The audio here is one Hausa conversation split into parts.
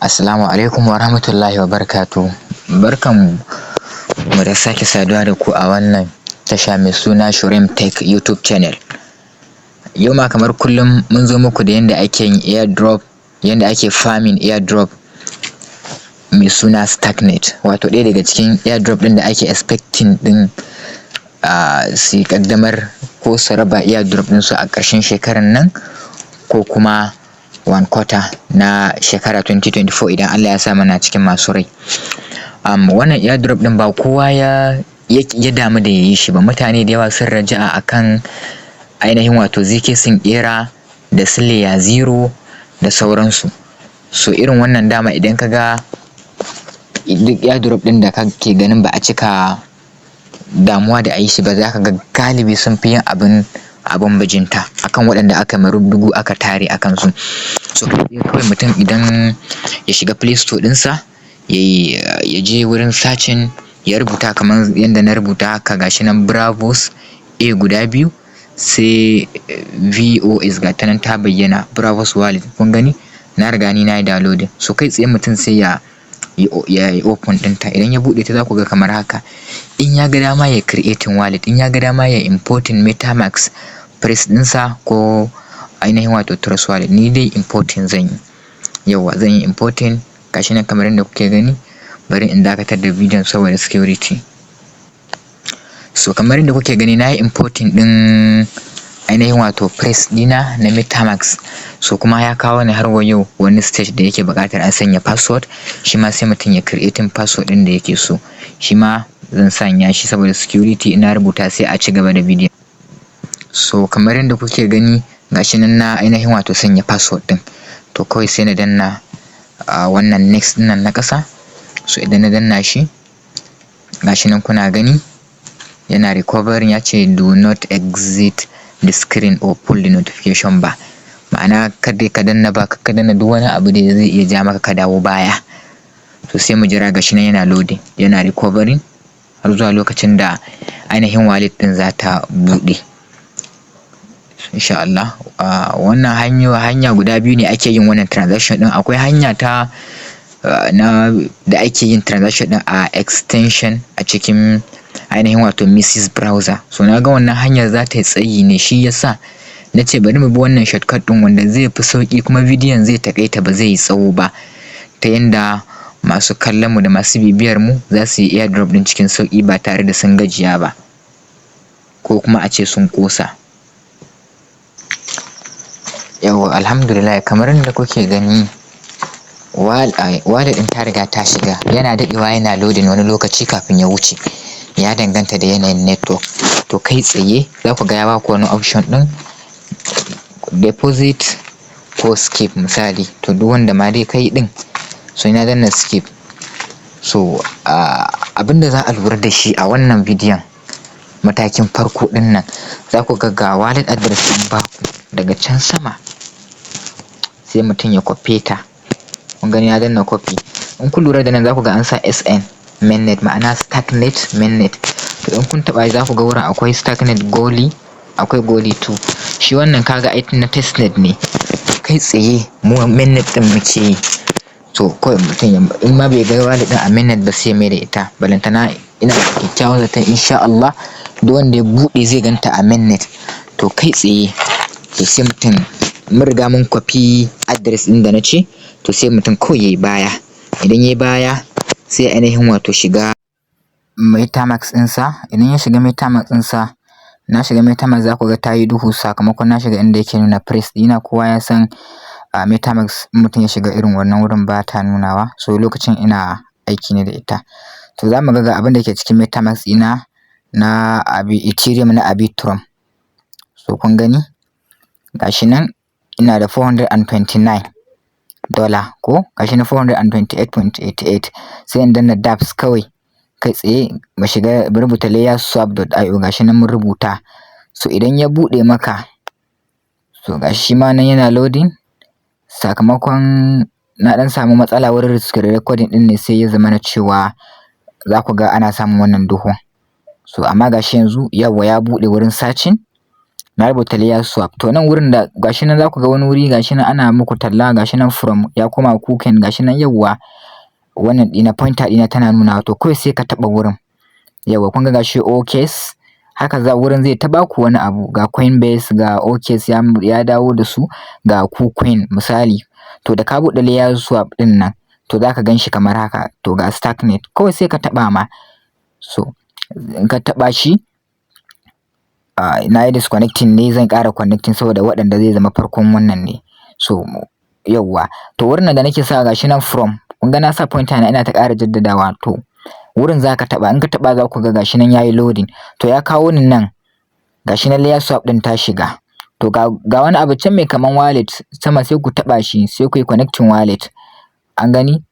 Assalamu alaikum wa rahmatullahi wa barakatuhu. Barkan mu da sake saduwa da ku a wannan tasha mai suna Shurim Tech YouTube channel. Yau ma kamar kullum mun zo muku da yanda ake yin airdrop, yanda ake farming airdrop mai suna Starknet, wato ɗaya daga cikin airdrop ɗin da ake expecting ɗin su ƙaddamar ko su raba airdrop ɗinsu a ƙarshen shekarar nan ko kuma one quarter na shekara 2024, idan Allah ya sa muna cikin masu rai. Wannan airdrop ɗin ba kowa ya damu da ya yi shi ba. Mutane da yawa sun raja'a akan ainihin wato ZK Sync Era da su Layer Zero da sauransu. So irin wannan dama, idan ka ga duk airdrop ɗin da kake ganin ba a cika damuwa da a yi shi ba, za ka ga galibi sun fi yin abin bajinta akan waɗanda aka ma rubdugu aka tare a kansu. So kawai mutum idan ya shiga Play Store ɗinsa, ya je wurin searching, ya rubuta kamar yadda na rubuta haka, gashi nan, Braavos, A guda biyu, sai VOS, ga ta nan ta bayyana, Braavos wallet. Kun gani, na riga ni na yi downloading. So kai tsaye mutum sai ya yi open ɗinta. Idan ya buɗe ta, za ku ga kamar haka. In ya ga dama ya creating wallet, in ya ga dama ya importing MetaMask phrase ɗinsa ko ainihin wato Trust Wallet. Ni dai importing zan yi. Yauwa, zan yi importing, gashi nan kamar yadda kuke gani. Bari in dakatar da bidiyon saboda security. So kamar yadda kuke gani, na yi importing ɗin ainihin wato phrase ɗina na MetaMask. So kuma ya kawo ni har wa yau wani stage da yake buƙatar a sanya password. Shi ma sai mutum ya creating password ɗin da yake so. Shi ma zan sanya shi saboda security. Ina rubuta, sai a ci gaba da bidiyon. So kamar yadda kuke gani, gashi nan na ainihin wato sanya password ɗin. To kawai sai na danna wannan next ɗin nan na ƙasa. So idan na danna shi, gashi nan kuna gani yana recovering, ya ce "Do not exit the screen or pull the notification bar", ma'ana kada ka danna ba ka danna duk wani abu da zai iya ja maka ka dawo baya. To sai mu jira, gashi nan yana loading, yana recovering, har zuwa lokacin da ainihin wallet ɗin za ta buɗe, insha Allah. Wannan hanya guda biyu ne ake yin wannan transaction ɗin. Akwai hanya ta na da ake yin transaction ɗin a extension a cikin ainihin wato Mises Browser. So na ga wannan hanyar za ta yi tsayi ne, shi yasa na ce bari mu bi wannan shortcut ɗin wanda zai fi sauƙi, kuma bidiyon zai taƙaita, ba zai yi tsawo ba, ta yanda masu kallon mu da masu bibiyar mu za su yi airdrop ɗin cikin sauƙi ba tare da sun gajiya ba ko kuma a ce sun ƙosa. Yawwa, alhamdulillah, kamar yadda kuke gani, wallet ɗin ta riga ta shiga. Yana daɗewa yana loading wani lokaci kafin ya wuce, ya danganta da yanayin network. To kai tsaye za ku ga ya baku wani option ɗin deposit ko skip, misali. To duk wanda ma dai kai ɗin, so na danna skip. So abinda za a lura da shi a wannan bidiyon, matakin farko ɗin nan, za ku ga ga wallet address ɗin baku daga can sama, sai mutum ya kwafe ta. Kun gani, ya danna copy. In kun lura da nan, za ku ga an sa SN mainnet, ma'ana Starknet mainnet. To in kun taɓa, za ku ga wurin akwai Starknet Goerli, akwai Goerli 2. Shi wannan kaga ai na testnet ne. Kai tsaye mu mainnet ɗin muke yi. To kawai mutum in ma bai ga wallet ɗin a mainnet ba, sai ya maida ita. Balantana ina da kyakkyawan zaton, insha Allah, duk wanda ya buɗe zai ganta a mainnet. To kai tsaye, to sai mutum, mun riga mun kwafi address ɗin da na ce, to sai mutum kawai yayi baya. Idan yayi baya, sai ainihin wato shiga MetaMask ɗinsa. Idan ya shiga MetaMask ɗinsa, na shiga MetaMask, za ku ga ta yi duhu sakamakon na shiga inda yake nuna phrase ɗina. Kowa ya san a MetaMask, in mutum ya shiga irin wannan wurin, ba ta nunawa. So lokacin ina aiki ne da ita. To za mu ga ga abin da ke cikin MetaMask ɗina na abi Ethereum na Arbitrum. So kun gani, gashi nan ina da $429 ko, gashi na 428.88. Sai in danna dApps kawai kai tsaye, mu shiga mu rubuta layerswap.io. Gashi nan mun rubuta. So idan ya buɗe maka, so gashi shi ma nan yana loading. Sakamakon na ɗan samu matsala wurin recording ɗin ne, sai ya zama na cewa za ku ga ana samun wannan duhun. So amma gashi yanzu, yawwa, ya buɗe wurin searching. Na rubuta Layerswap. To, nan wurin da gashi nan, za ku ga wani wuri, gashi nan ana muku talla, gashi nan from ya koma KuCoin, gashi nan. Yawwa, wannan ɗina, pointer ɗina tana nuna. To, kawai sai ka taɓa wurin. Yawwa, kun ga gashi OKX, haka za wurin zai ta baku wani abu, ga Coinbase, ga OKX, ya dawo da su, ga KuCoin misali. To, da ka buɗe Layerswap ɗin nan, to za ka gan shi kamar haka. To, ga Starknet, kawai sai ka taɓa ma. So in ka taɓa shi, na yi disconnecting ne, zan ƙara connecting saboda waɗanda zai zama farkon wannan ne. So yawwa, to wurin nan da nake sa, gashi nan from, kun ga na sa pointer na ina ta ƙara jaddadawa. To, wurin za ka taɓa. In ka taɓa, za ku ga gashi nan yayi loading. To, ya kawo ni nan, gashi nan Layerswap ɗin ta shiga. To, ga wani abu can mai kaman wallet sama, sai ku taɓa shi, sai ku yi connecting wallet. An gani?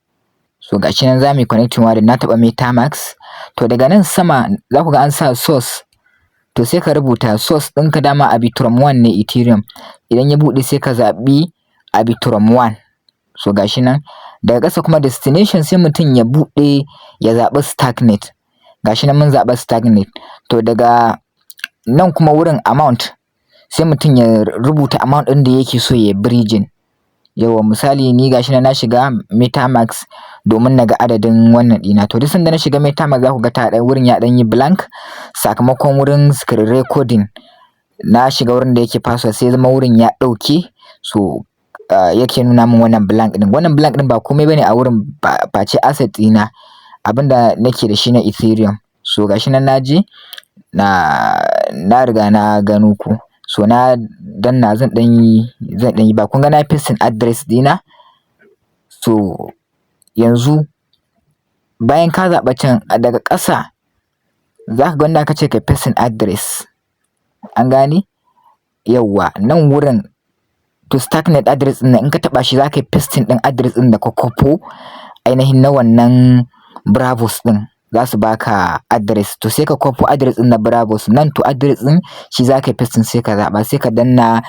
So gashi nan za mu yi connecting wallet. Na taɓa MetaMask. To, daga nan sama za ku ga an sa source. To, sai ka rubuta source ɗinka. Dama Arbitrum 1 ne Ethereum. Idan ya buɗe, sai ka zaɓi Arbitrum 1. So gashi nan. Daga ƙasa kuma destination, sai mutum ya buɗe ya zaɓi Starknet. Gashi nan mun zaɓi Starknet. To, daga nan kuma wurin amount, sai mutum ya rubuta amount ɗin da yake so ya bridging. Yawwa, misali ni gashi nan na shiga MetaMask domin na ga adadin wannan ɗina. To, duk sanda na shiga MetaMask, za ku ga ta ɗan wurin ya ɗan yi blank, sakamakon wurin screen recording na shiga wurin da yake password, sai ya zama wurin ya ɗauke. So yake nuna min wannan blank ɗin. Wannan blank ɗin ba komai bane a wurin face asset ɗina, abinda nake da shi na Ethereum. So gashi nan na je na riga na gano ku. So na danna, zan ɗan yi ba, kun ga na pasting address ɗina. So yanzu bayan ka zaɓa can, daga ƙasa za ka ga wanda aka ce ka pasting address. An gane? Yawwa, nan wurin to Starknet address ɗin nan, in ka taɓa shi, za ka yi pasting ɗin address ɗin da ka kwafo ainihin na wannan Braavos ɗin. Za su baka address. To, sai ka kwafo address ɗin na Braavos nan. To, address ɗin shi za ka yi pasting, sai ka zaɓa, sai ka danna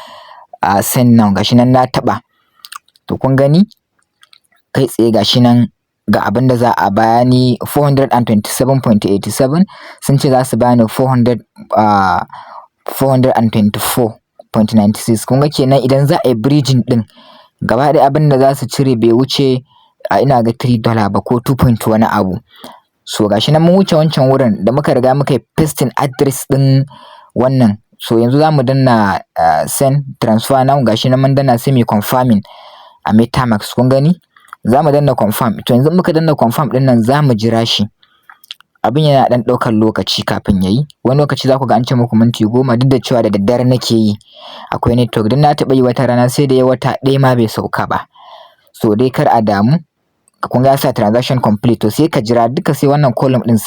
send now. Gashi nan na taɓa. To, kun gani, kai tsaye gashi nan ga abin da za a bani, 427.87. Sun ce za su bani 400 424.96. Kun ga kenan idan za a yi bridging ɗin gaba ɗaya, abin da za su cire bai wuce a ina ga $3 ba ko 2 point wani abu. So gashi nan mun wuce wancan wurin da muka riga muka yi pasting address ɗin wannan. So yanzu za mu danna send transfer now. Gashi nan mun danna, sai mu confirming a MetaMask. Kun gani, za mu danna confirm. To, yanzu muka danna confirm ɗin nan, za mu jira shi. Abin yana ɗan ɗaukar lokaci kafin ya yi. Wani lokaci za ku ga an ce muku minti 10, duk da cewa da daddare nake yi, akwai network, don na taɓa yi wata rana sai da ya wata ɗaya ma bai sauka ba. So dai kar a damu. Kun ga ya sa transaction complete. To, sai ka jira duka sai wannan column ɗin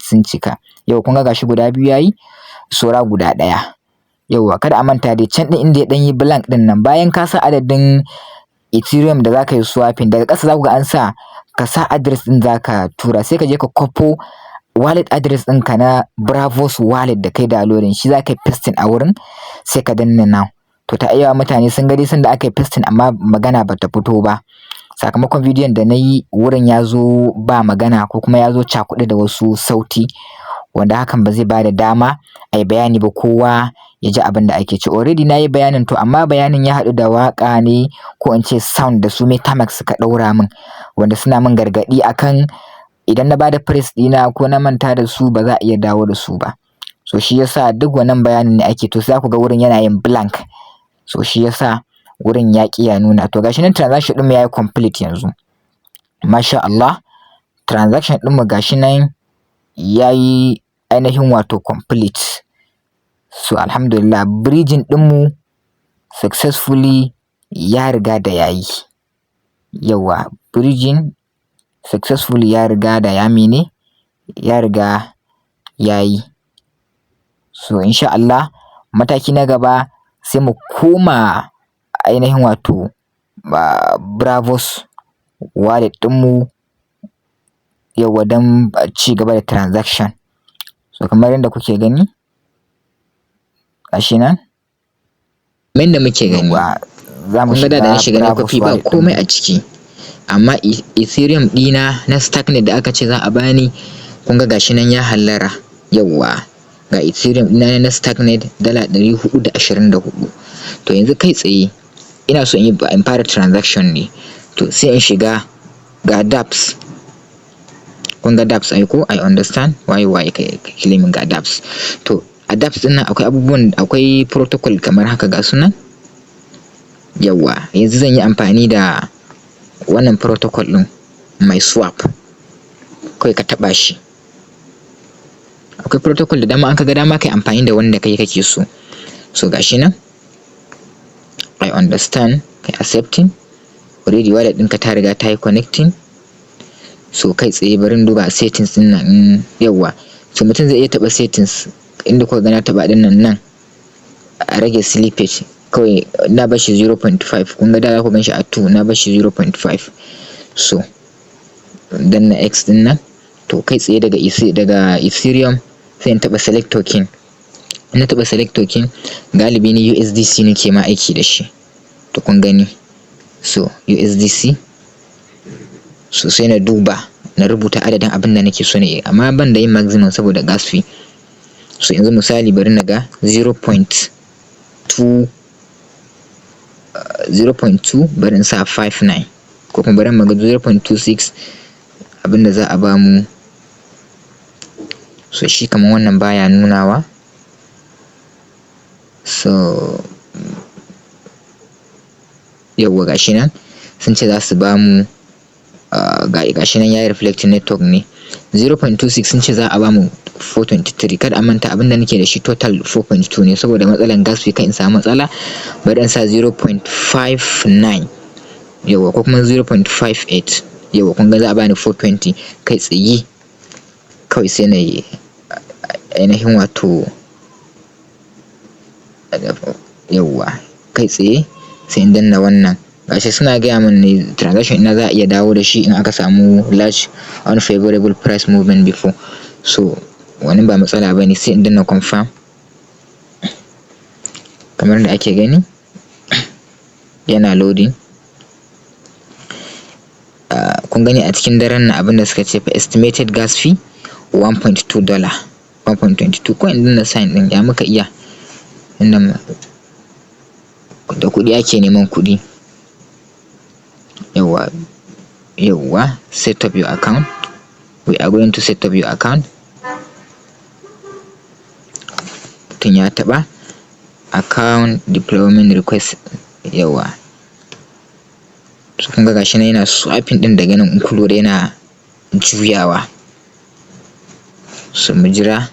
sun cika. Yau kun ga gashi guda biyu yayi, saura guda ɗaya. Yauwa, kada a manta dai, can ɗin inda ya ɗan yi blank ɗin nan, bayan ka sa adadin Ethereum da za ka yi swapping, daga ƙasa za ku ga an sa ka sa address ɗin za ka tura. Sai ka je ka kwafo wallet address ɗinka na Braavos wallet da kai downloading, shi za ka yi pasting a wurin, sai ka danna now. To, ta iya mutane sun ga dai sanda aka yi pasting amma magana bata fito ba, sakamakon bidiyon da na yi wurin ya zo ba magana ko kuma ya zo cakuɗe da wasu sauti, wanda hakan ba zai bada dama a yi bayani ba, kowa ya ji abin da ake ce. Already na yi bayanin, to amma bayanin ya haɗu da waƙa ne, ko in ce sound da su MetaMask suka ɗaura min, wanda suna min gargaɗi akan idan na bada phrase ɗina ko na manta da su, ba za a iya dawo da su ba. So shi yasa duk wannan bayanin ne ake. To, za ku ga wurin yana yin blank. So shi yasa wurin ya ƙi ya nuna. To, gashi nan transaction ɗinmu ya yi complete yanzu. Masha Allah, transaction ɗinmu gashi nan ya yi ainihin wato complete. So alhamdulillah, bridging ɗinmu successfully ya riga da ya yi. Yauwa, bridging successfully ya riga da ya mene, ya riga ya yi. So insha Allah, mataki na gaba sai mu koma ainihin wato Braavos wallet ɗinmu, yauwa, don ci gaba da transaction. So kamar yadda kuke gani, gashi nan. Kamar yadda muke gani, za mu kun ga da na shiga na Braavos kwafi ba wallet komai ɗinmu. a ciki, amma Ethereum ɗina na Starknet da aka ce za a bani, kun ga gashi nan ya hallara. Yauwa, Ga Ethereum ɗina na Starknet $424. To yanzu kai tsaye ina so in fara transaction ne. To sai in shiga ga dApps. Kun ga dApps ai ko? I understand why kai claiming ga dApps. To a dApps ɗin nan akwai abubuwan, akwai protocol kamar haka, ga su nan. Yawwa, yanzu zan yi amfani da wannan protocol ɗin mai swap. Kawai ka taɓa shi. Akwai protocol da dama, an ka ga dama kai amfani da wanda kai kake so. So ga shi nan, I understand, kai accepting. Already wallet ɗinka ta riga ta yi connecting. So kai tsaye bari in duba settings ɗin nan. Yawwa, so mutum zai iya taɓa settings inda kuka ga na taɓa ɗin nan. Nan a rage slippage, kawai na bashi 0.5. Kun ga da za ku gan shi a 2, na bashi 0.5. So danna X ɗin nan. To kai tsaye daga Ethereum sai in taɓa select token. In na taɓa select token, galibi ni USDC nake ma aiki da shi. To kun gani, so USDC. So sai na duba, na rubuta adadin abin da nake so na yi, amma ban da yin maximum saboda gas fee. So yanzu misali bari na ga 0.2, 0.2, bari in sa 59, ko kuma bari mu ga 0.26 abin da za a bamu. So shi kamar wannan baya nunawa. So yawwa, gashi nan sun ce za su bamu, gashi nan yayi reflecting, network ne. 0.26 sun ce za a bamu 423. Kada a manta, abin da nake da shi total 4.2 ne. Saboda matsalan gas fee, kan in samu matsala, bari in sa 0.59, yawwa, ko kuma 0.58. Yawwa, kun ga za a bani 420 kai tsaye. Kawai sai na yi ainihin wato, yawwa, kai tsaye sai in danna wannan. Gashi suna gaya min ne transaction ina za a iya dawo da shi in aka samu large unfavorable price movement before. So wannan ba matsala ba ne. Sai in danna confirm. Kamar da ake gani, yana loading. Kun gani, a cikin daren nan abinda suka ce fa, estimated gas fee $1.2, 1.22. Ko in danna sign ɗin, ya muka iya, inda da kuɗi ake neman kuɗi. Yawwa, yawwa, set up your account. We are going to set up your account. Mutum ya taɓa account deployment request. Yawwa, so kun ga gashi nan yana swapping ɗin. Daga nan in kun lura yana juyawa. So mu jira.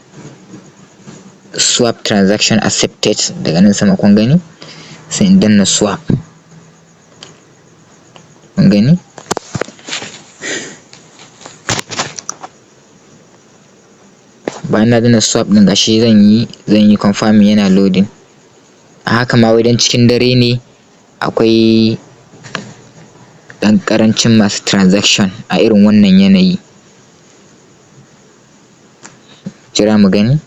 Swap transaction accepted daga nan sama, kun gani. Sai in danna swap. Kun gani, bayan na danna swap ɗin, gashi zan yi confirming, yana loading. A haka ma wai dan cikin dare ne, akwai ɗan ƙarancin masu transaction a irin wannan yanayi. Jira mu gani.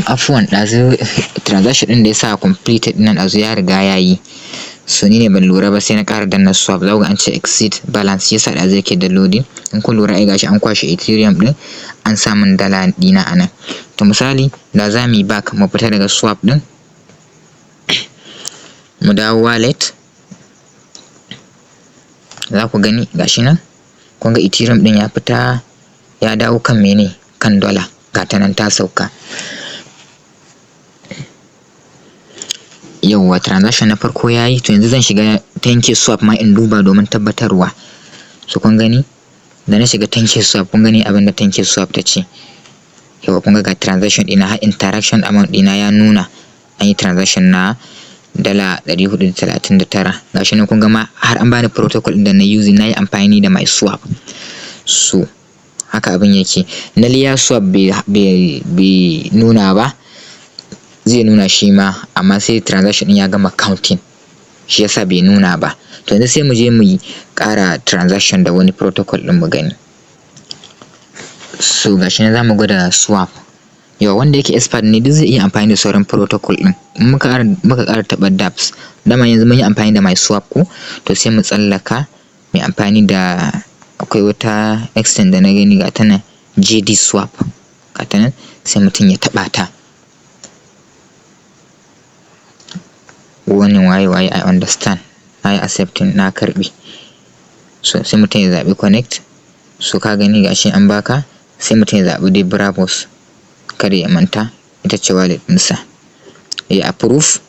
Afuwan, ɗazu transaction ɗin da ya sa completed ɗin nan ɗazu ya riga ya yi. So ni ne ban lura ba, sai na ƙara danna swap. Za ku ga an ce exceed balance, shi yasa ɗazu yake da loading. In kun lura ai gashi an kwashe Ethereum ɗin, an sa min dala ɗina a nan. To misali da za mu yi back, mu fita daga swap ɗin, mu dawo wallet, za ku gani gashi nan. Kun ga Ethereum ɗin ya fita, ya dawo kan mene? Kan dollar. Ga ta nan ta sauka. Yauwa, transaction na farko ya yi. To yanzu zan shiga 10K swap ma in duba domin tabbatarwa. So kun gani, da na shiga 10K swap, kun gani abin da 10K swap ta ce. Yauwa, kun ga ga transaction ɗina, har interaction amount ɗina ya nuna an yi transaction na $439. Gashi nan, kun ga ma har an bani protocol ɗin da na using, na yi amfani da my swap. So haka abin yake. Na layer swap bai nuna ba. Zai nuna shi ma, amma sai transaction ɗin ya gama counting, shi yasa bai nuna ba. To yanzu sai mu je mu yi ƙara transaction da wani protocol ɗin mu gani. So gashi nan za mu gwada swap. Yau wanda yake expert ne duk zai iya amfani da sauran protocol ɗin. In muka ƙara taɓa dApps, dama yanzu mun yi amfani da my swap ko? To sai mu tsallaka mu amfani da Akwai wata exchange da na gani, ga ta nan, JD Swap, ga ta nan, sai mutum ya taɓa ta. Wannan waye waye, I understand, na yi accepting, na karɓi. So sai mutum ya zaɓi connect. So ka gani, gashi an baka. Sai mutum ya zaɓi dai Braavos, kada ya manta ita ce wallet ɗinsa, ya approve,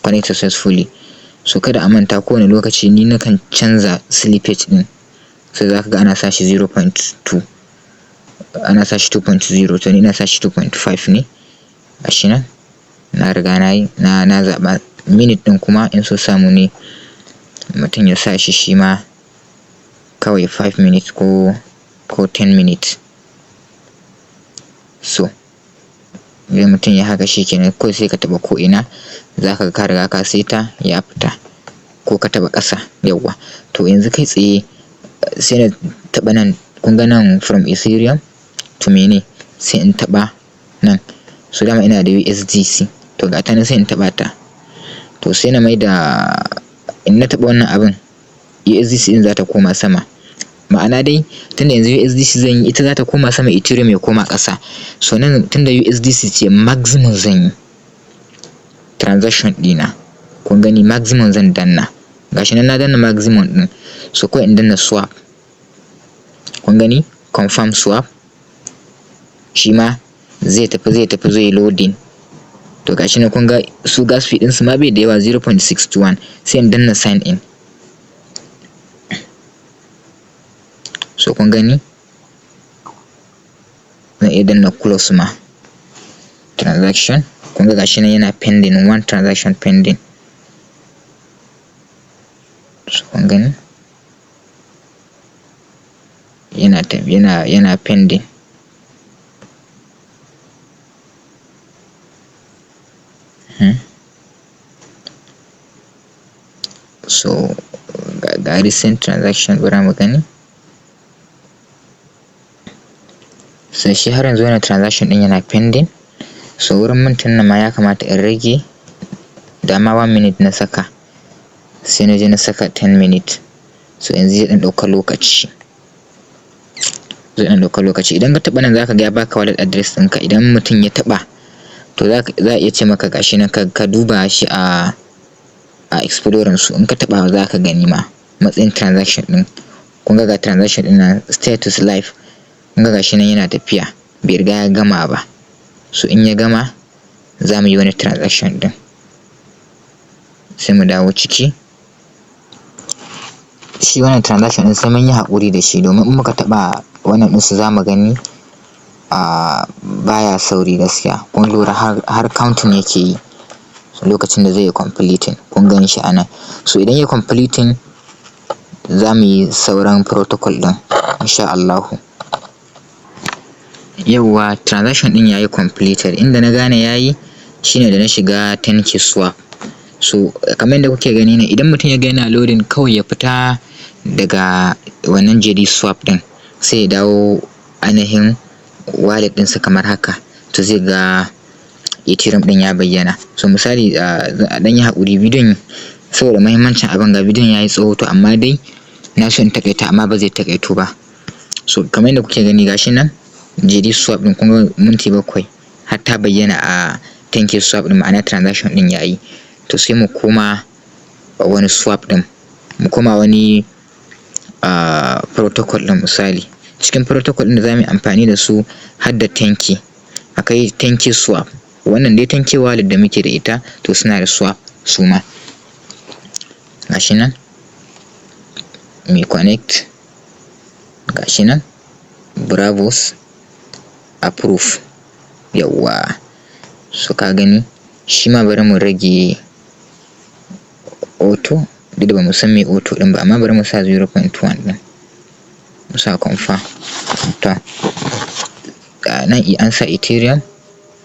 connect successfully. So kada a manta, kowane lokaci ni nakan canza slippage ɗin. So za ka ga ana sa shi 0.2, ana sa shi 2.0, to ni ina sa shi 2.5 ne. Gashi nan na riga na yi, na zaɓa. Minute ɗin kuma in so samu ne mutum ya sa shi shi ma kawai 5 minutes ko 10 minutes. So idan mutum ya haka, shi kenan, kawai sai ka taɓa ko ina, za ka ga ka riga ka saita, ya fita, ko ka taɓa ƙasa. Yawwa, to yanzu kai tsaye sai na taɓa nan. Kun ga nan, from Ethereum to mene, sai in taɓa nan. So dama ina da USDC, to ga ta nan, sai in taɓa ta. To sai na maida, in na taɓa wannan abin, USDC ɗin za ta koma sama. Ma'ana dai, tunda yanzu USDC zan yi, ita za ta koma sama, Ethereum ya koma ƙasa. So nan, tunda USDC ce, maximum zan yi transaction ɗina. Kun gani, maximum zan danna. Gashi nan na danna maximum ɗin. So kawai in danna swap. Kun gani, confirm swap. Shi ma zai tafi, zai tafi, zai loading. To gashi nan, kun ga su gas fee ɗinsu ma bai da yawa, 0.621. Sai in danna sign in. So kun gani, zan iya danna close ma transaction. Kun ga gashi nan yana pending, one transaction pending. So kun gani, yana yana pending. So ga recent transaction, bara mu gani. So shi har yanzu wannan transaction ɗin yana pending. So wurin mintin nan ma ya kamata in rage, da ma 1 minute na saka, sai na je na saka 10 minute. So yanzu zai ɗan ɗauka lokaci, zai ɗan ɗauka lokaci. Idan ka taɓa nan, zaka ga ya baka wallet address ɗinka. Idan mutum ya taɓa, to za a iya ce maka gashi nan, ka duba shi a explorer. Su in ka taɓa, za ka gani ma matsayin transaction ɗin. Kun ga, ga transaction ɗin nan, status live. Kun ga gashi nan yana tafiya, bai riga ya gama ba. So in ya gama, za mu yi wani transaction ɗin. Sai mu dawo ciki. Shi wannan transaction ɗin sai mun yi haƙuri da shi, domin in muka taɓa wannan ɗinsu, za mu gani a baya sauri gaskiya. Kun lura, har counting yake yi lokacin da zai yi completing. Kun gan shi a nan. So idan ya completing, za mu yi sauran protocol ɗin insha Allahu. Yawwa, transaction ɗin ya yi completed. Inda na gane ya yi shine da na shiga 10K swap. So kamar yadda kuke gani ne, idan mutum ya ga yana loading, kawai ya fita daga wannan JD Swap ɗin, sai ya dawo ainihin wallet ɗinsa kamar haka, to zai ga Ethereum ɗin ya bayyana. So misali, a ɗan yi haƙuri, bidiyon saboda muhimmancin abin, ga bidiyon ya yi tsawo, to amma dai na so in taƙaita, amma ba zai taƙaitu ba. So kamar yadda kuke gani, gashi nan JD Swap ɗin, kun ga minti 7 har ta bayyana a 10K swap ɗin, ma'ana transaction ɗin ya yi. To sai mu koma wani swap ɗin, mu koma wani protocol ɗin. Misali, cikin protocol ɗin da za mu yi amfani da su har da 10K, akwai 10K swap. Wannan dai 10K wallet da muke da ita, to suna da swap su ma. Gashi nan mai connect, gashi nan Braavos, approve. Yawwa, so ka gani, shi ma bari mu rage auto, duk da bamu san me auto ɗin ba, amma bari mu sa 0.1 ɗin, mu sa confirm. To nan an sa Ethereum,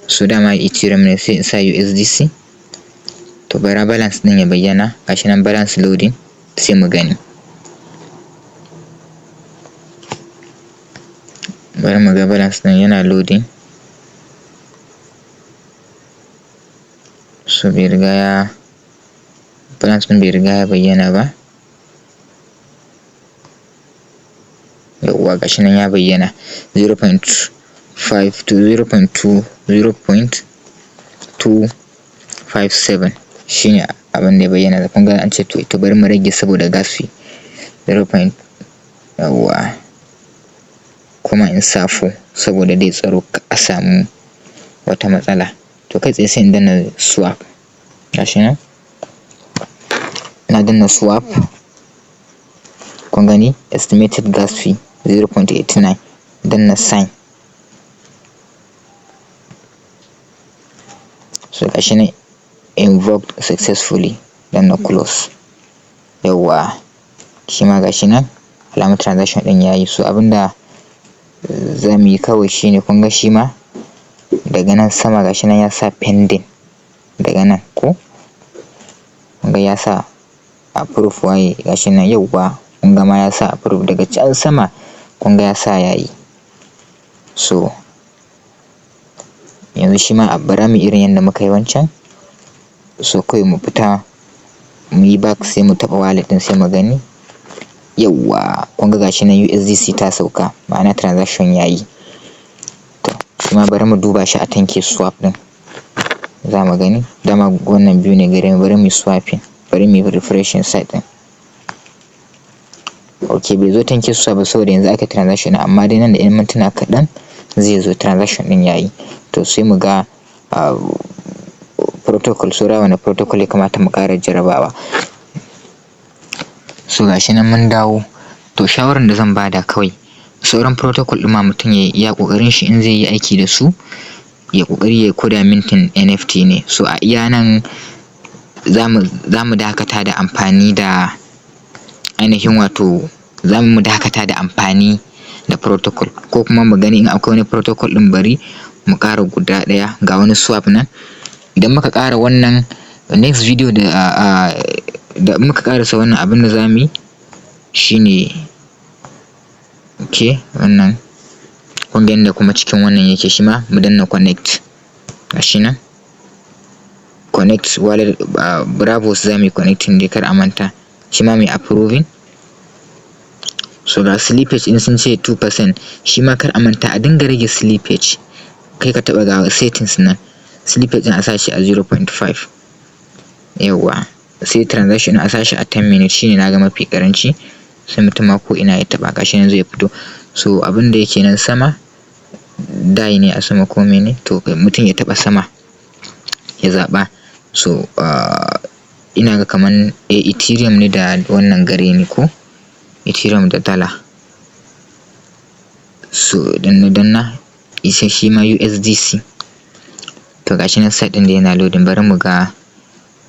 so dama Ethereum ne, sai in sa USDC. To bara balance ɗin ya bayyana. Gashi nan balance loading, sai mu gani. Bari mu ga balance ɗin yana loading. So bai riga ya, balance ɗin bai riga ya bayyana ba. Gashi nan ya bayyana 0.5 to 0.2, 0.257 shine abin da ya bayyana. Kun ga an ce to bari mu rage saboda gas fee 0. Yawwa, kuma in sa 4 saboda dai tsaro, a samu wata matsala. To kai tsaye sai in danna swap. Gashi nan na danna swap. Kun gani, estimated gas fee 0.89. Danna sign. So gashi nan, invoked successfully. Danna close. Yawwa, shi ma gashi nan alamar transaction ɗin yayi. So abinda za mu yi kawai shine, kun ga shi ma daga nan sama gashi nan ya sa pending. Daga nan ko kun ga ya sa approve, waye, gashi nan. Yauwa, kun ga ma ya sa approve daga can sama. Kun ga ya sa yayi. So yanzu shi ma bara mu irin yadda muka yi wancan. So kawai mu fita, mu yi back, sai mu taɓa wallet ɗin, sai mu gani. Yauwa, kun ga gashi nan USDC ta sauka, ma'ana transaction yayi. To shi ma bari mu duba shi a PancakeSwap ɗin, za mu gani. Dama wannan biyu ne gare mu. Bari mu yi swapping, bari mu yi refreshing site ɗin. Ok, bai zo PancakeSwap ba saboda yanzu aka transaction, amma dai nan da 'yan mintuna kaɗan zai zo, transaction ɗin yayi. To sai mu ga protocol saura, wani protocol ya kamata mu ƙara jarabawa. So gashi nan mun dawo. To shawarar da zan bada kawai, sauran protocol ɗin ma mutum ya iya ƙoƙarin shi in zai yi aiki da su, ya ƙoƙari ya koda minting NFT ne. So a iya nan za mu dakata da amfani da ainihin, wato za mu dakata da amfani da protocol, ko kuma mu gani in akwai wani protocol ɗin. Bari mu ƙara guda ɗaya. Ga wani swap nan. Idan muka ƙara wannan, next video da muka ƙarasa wannan, abin da za mu yi shine, ok, wannan kun ga yanda kuma cikin wannan yake. Shi ma mu danna connect. Gashi nan connect wallet, Braavos za mu yi connecting dai, kar a manta. Shi ma mu yi approving. So ga slippage in sun ce 2%. Shi ma kar a manta a dinga rage slippage. Kai ka taɓa, ga settings nan, slippage ɗin a sa shi a 0.5. Yawwa, sai transaction a sa shi a 10 minutes, shine na ga mafi ƙaranci. Sai mutum ma ko ina ya taɓa, gashi nan zai fito. So abin da yake nan sama, DAI ne a sama ko mene, to mutum ya taɓa sama ya zaɓa. So ina ga kaman Ethereum ne da wannan gare ni, ko Ethereum da dala. So idan na danna isa, shi ma USDC. To gashi nan site ɗin da yana loading. Bari mu ga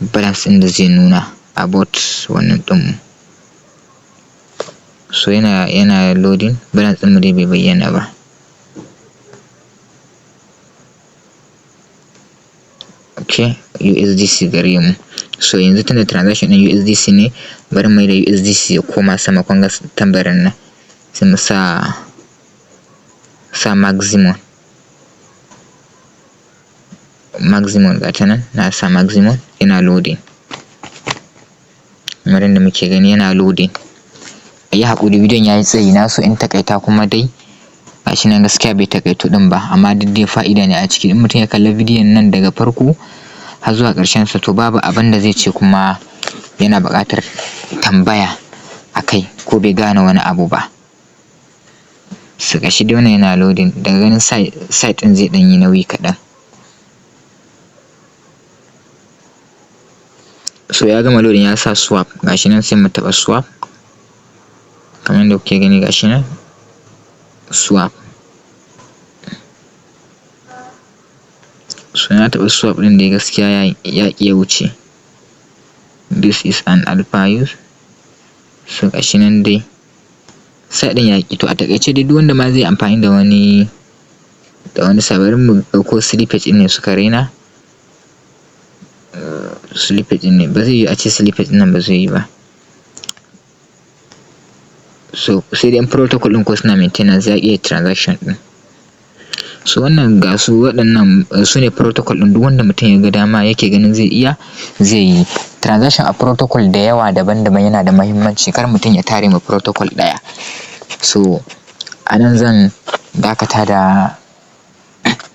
balance ɗin da zai nuna about wannan ɗin. So yana loading. Balance ɗin mu dai bai bayyana ba. Ok, USDC gare mu. So yanzu tunda transaction ɗin USDC ne, bari mu maida USDC ya koma sama. Kun ga tambarin nan, sai mu sa maximum. Maximum, ga ta nan na sa maximum. Yana loading kamar yadda muke gani, yana loading. A yi haƙuri, bidiyon ya yi tsayi, na so in taƙaita, kuma dai gashi nan gaskiya bai taƙaitu ɗin ba, amma duk dai fa'ida ne a ciki. In mutum ya kalli bidiyon nan daga farko har zuwa ƙarshen sa, to babu abin da zai ce kuma yana buƙatar tambaya a kai ko bai gane wani abu ba. So gashi dai wannan yana loading. Daga ganin site ɗin zai ɗan yi nauyi kaɗan. So ya gama loading, ya sa swap. Gashi nan, sai mu taɓa swap kamar yadda kuke gani. Gashi nan swap. So na taɓa swap ɗin dai, gaskiya ya ƙi ya wuce. This is an alpha use. So gashi nan dai site ɗin ya ƙi. To a taƙaice dai, duk wanda ma zai amfani da wani bari mu ɗauko slippage ɗin ne suka raina. Slippage ɗin ne ba zai yiwu a ce slippage ɗin nan ba zai yi ba. So sai dai in protocol ɗin ko suna maintenance, ya iya transaction ɗin. So wannan, ga su, waɗannan su ne protocol ɗin. Duk wanda mutum ya ga dama yake ganin zai iya, zai yi transaction a protocol da yawa daban-daban. Yana da mahimmanci kar mutum ya tare ma protocol ɗaya. So A nan zan dakata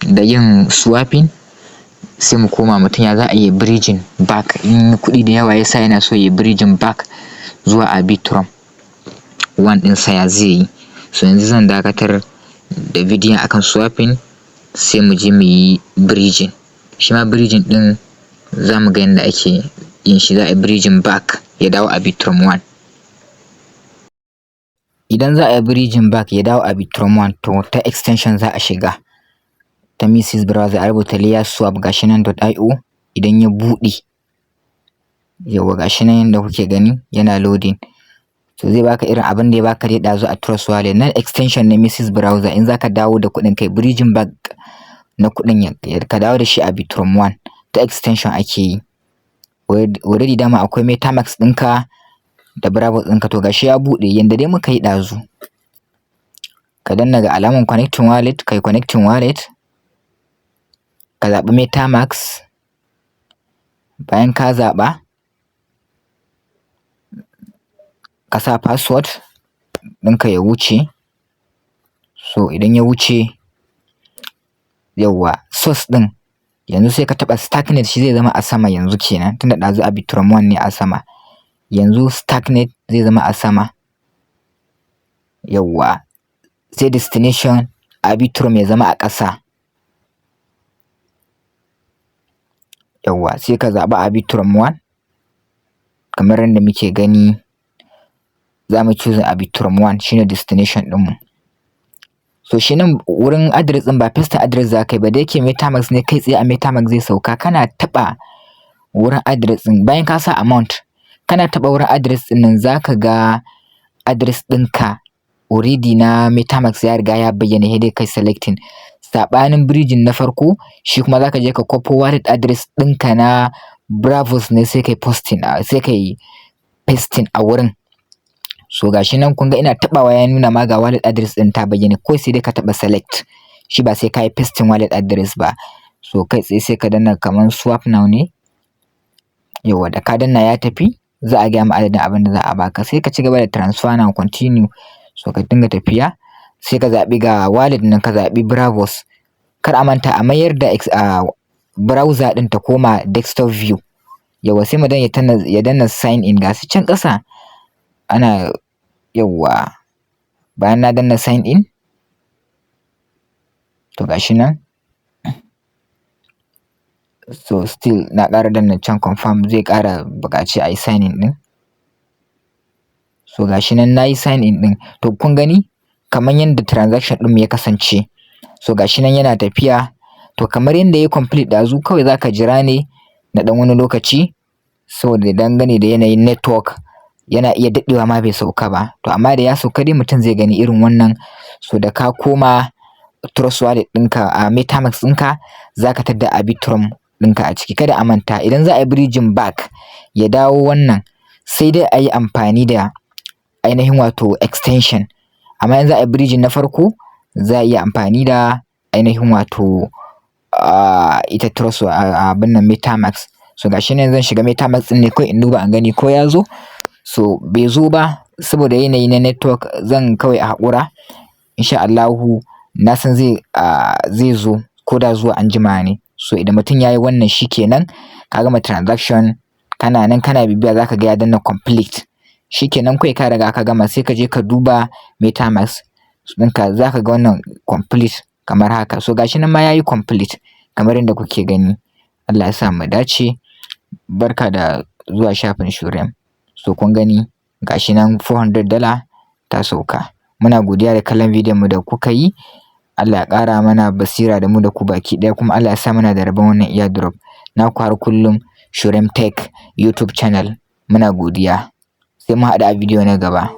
da yin swapping, sai mu koma mutum ya za a yi bridging back in kuɗi da yawa ya sa yana so ya yi bridging back zuwa Arbitrum One ɗinsa, ya zai yi? So yanzu zan dakatar da bidiyon akan swapping, sai mu je mu yi bridging. Shi ma bridging ɗin za mu ga yadda ake yin shi, za a yi bridging back ya dawo Arbitrum One. Idan za a yi bridging back ya dawo Arbitrum One, to ta extension za a shiga ta Mises Browser, a rubuta Layerswap, gashi nan, .io. Idan ya buɗe, yauwa, gashi nan yanda kuke gani yana loading. To zai baka irin abin da ya baka dai ɗazu a Trust Wallet. Nan extension na Mises Browser, in zaka dawo da kuɗin, kai bridging back na kuɗin, ka dawo da shi Arbitrum One, ta extension ake yi. Already dama akwai MetaMask ɗinka da Braavos ɗinka. To gashi ya buɗe yanda dai muka yi ɗazu. Ka danna ga alaman connecting wallet, kai connecting wallet, ka zaɓi MetaMask. Bayan ka zaɓa, ka sa password ɗinka ya wuce. So idan ya wuce, yauwa, source ɗin yanzu sai ka taɓa Starknet, shi zai zama a sama yanzu kenan, tunda ɗazu Arbitrum One ne a sama. Yanzu Starknet zai zama a sama. Yauwa, sai destination Arbitrum ya zama a ƙasa. Yauwa, sai ka zaɓi Arbitrum One kamar yadda muke gani. Za mu choose Arbitrum One, shine destination ɗinmu. So shi nan wurin address ɗin ba paste address za ka yi ba, da yake MetaMask ne, kai tsaye a MetaMask zai sauka. Kana taɓa wurin address ɗin, bayan ka sa amount, kana taɓa wurin address ɗin nan, za ka ga address ɗinka already na MetaMask ya riga ya bayyana, sai dai kai selecting. Saɓanin bridging na farko, shi kuma za ka je ka kwafo wallet address ɗinka na Braavos ne, sai kai posting, sai kai pasting a wurin. So gashi nan kun ga ina taɓawa ya nuna ma ga wallet address ɗin ta bayyana, kawai sai dai ka taɓa select. Shi ba sai ka yi pasting wallet address ba. So kai tsaye sai ka danna kaman swap now ne. Yauwa, da ka danna ya tafi, za a gaya ma adadin abin da za a baka, sai ka ci gaba da transfer now, continue. So ka dinga tafiya, sai ka zaɓi ga wallet nan, ka zaɓi Braavos. Kar a manta a mayar da browser ɗin ta koma desktop view. Yauwa, sai mutum ya danna sign in, ga su can ƙasa ana. Yauwa, bayan na danna sign in, to gashi nan. So still na ƙara danna can confirm, zai ƙara buƙaci a yi sign in ɗin. So gashi nan na yi sign in ɗin. To kun gani kamar yadda transaction ɗin ya kasance. So gashi nan yana tafiya. To kamar yadda ya complete ɗazu, kawai za ka jira ne na ɗan wani lokaci, saboda dangane da yanayin network yana iya daɗewa ma bai sauka ba. To amma da ya sauka dai, mutum zai gani irin wannan. So da ka koma Trust Wallet ɗinka, a MetaMask ɗinka, za ka tadda Arbitrum ɗinka a ciki. Kada a manta, idan za a yi bridging back ya dawo wannan, sai dai a yi amfani da ainihin wato extension. Amma in za a yi bridging na farko, za a iya amfani da ainihin wato ita Trust, abin nan, MetaMask. So gashi nan zan shiga MetaMask ɗin ne kawai in duba an gani ko ya zo. So bai zo ba saboda yanayi na network, zan kawai a haƙura. Insha Allahu na san zai zo ko da zuwa anjima ne. So idan mutum ya yi wannan, shi kenan ka gama transaction. Kana nan kana bibiya, za ka ga ya danna complete. Shi kenan kawai ka riga ka gama. Sai ka je ka duba MetaMask ɗinka, za ka ga wannan complete kamar haka. So gashi nan ma ya yi complete kamar yadda kuke gani. Allah ya sa mu dace. Barka da zuwa shafin Shurem. So kun gani, gashi nan $400 ta sauka. Muna godiya da kallon bidiyon mu da kuka yi. Allah ya ƙara mana basira da mu da ku baki ɗaya, kuma Allah ya sa muna da rabon wannan airdrop. Naku har kullum, Shurem Tech YouTube channel. Muna godiya, sai mu haɗu a bidiyo na gaba.